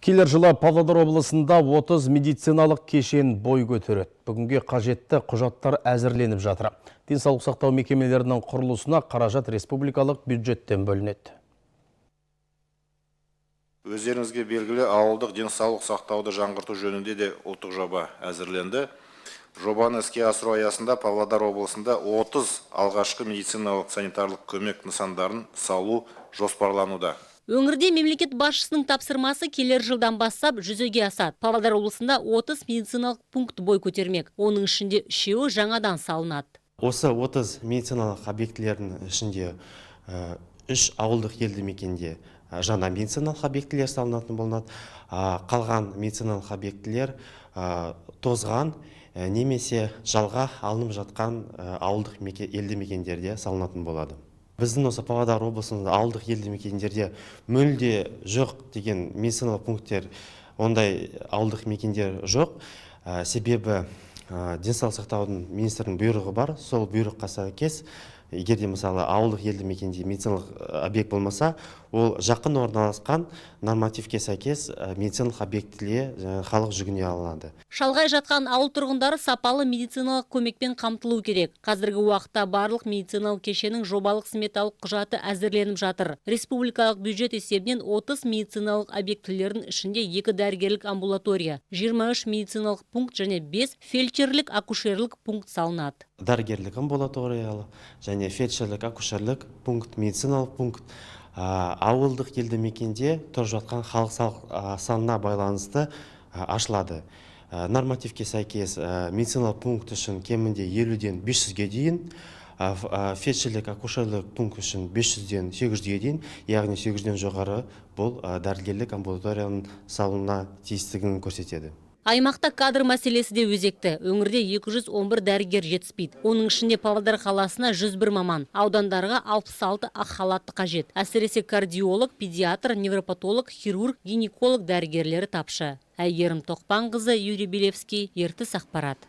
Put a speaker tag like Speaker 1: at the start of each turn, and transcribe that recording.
Speaker 1: Келер жылы Павлодар облысында 30 медициналық кешен бой көтереді. Бүгінге қажетті құжаттар әзірленіп жатыр. Денсаулық сақтау мекемелерінің құрылысына қаражат республикалық бюджеттен бөлінеді.
Speaker 2: Өздеріңізге белгілі, ауылдық денсаулық сақтауды жаңғырту жөнінде де ұлттық жоба әзірленді. Жобаны іске асыру аясында Павлодар облысында 30 алғашқы медициналық санитарлық көмек нысандарын салу жоспарлануда.
Speaker 3: Өңірде мемлекет басшысының тапсырмасы келер жылдан бастап жүзеге асады. Павлодар облысында 30 медициналық пункт бой көтермек. Оның ішінде үшеуі жаңадан салынады.
Speaker 4: Осы 30 медициналық объектілердің ішінде үш ауылдық елді мекенде жаңа медициналық объектілер салынатын болынады. Қалған медициналық объектілер тозған немесе жалға алынып жатқан ауылдық елді мекендерде салынатын болады. Біздің осы Павлодар облысында ауылдық елді мекендерде мүлде жоқ деген медициналық пункттер, ондай ауылдық мекендер жоқ. Себебі денсаулық сақтаудың министрінің бұйрығы бар. Сол бұйрыққа сәйкес, егер де, мысалы, ауылдық елді мекенде медициналық объект болмаса, ол жақын орналасқан нормативке сәйкес медициналық объектіле халық жүгіне алады.
Speaker 3: Шалғай жатқан ауыл тұрғындары сапалы медициналық көмекпен қамтылу керек. Қазіргі уақытта барлық медициналық кешеннің жобалық сметалық құжаты әзірленіп жатыр. Республикалық бюджет есебінен 30 медициналық объектілердің ішінде екі дәрігерлік амбулатория, 23 медициналық пункт және 5 фельдшерлік акушерлік пункт салынады.
Speaker 4: Дәрігерлік амбулаториялы және фельдшерлік акушерлік пункт, медициналық пункт ауылдық елді мекенде тұрып жатқан халық санына байланысты ашылады. Нормативке сәйкес, медициналық пункт үшін кемінде 50-ден 500-ге дейін, фельдшерлік акушерлік пункт үшін 500-ден 800-ге дейін, яғни 800-ден жоғары бұл дәрігерлік амбулаторияның салынуына тиістігін көрсетеді.
Speaker 3: Аймақта кадр мәселесі де өзекті. Өңірде 211 дәрігер жетіспейді. Оның ішінде Павлодар қаласына 101 маман, аудандарға 66 ақ халатты қажет. Әсіресе кардиолог, педиатр, невропатолог, хирург, гинеколог дәрігерлері тапшы. Әйгерім Тоқпанқызы, Юрий Белевский, Ертіс ақпарат.